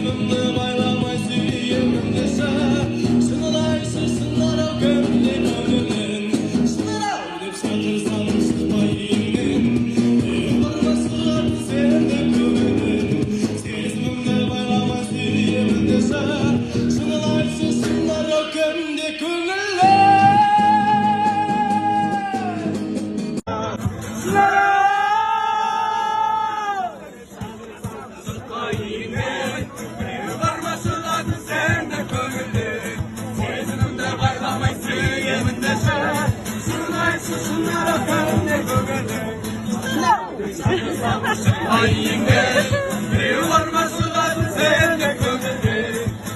Сезімімді байламай сүйемін деші, шынын айтшы, шынар-ау, кімде көңілің? Шынар-ау деп шақырсам, шықпай үйіңнен. Біреу бар ма шығатын сенді көңілің? Сезімімді байламай сүйемін деші, шынын айтшы, шынар-ау, кімде көңілің? Біреу бар ма шығатын сенде көңілден?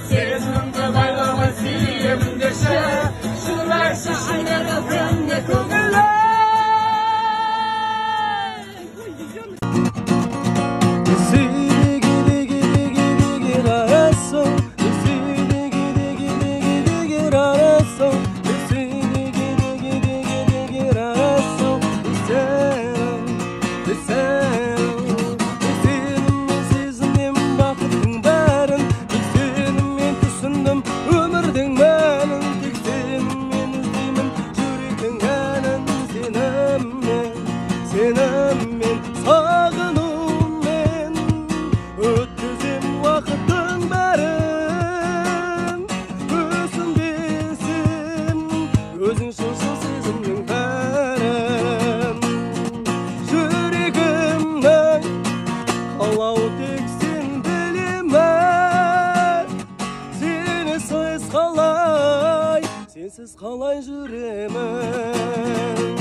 Сезімімді байламай сүйемін деші, шынын айтшы, шынар-ау, кімде көңілің? Сенімен сағынумен өткізем уақыттың бәрін. Өсінбесем, өзің шыншыл сезімнің бәрін. Жүрегімнің қалауы тек сен білемін. Сенсіз қалай, сенсіз қалай жүремін?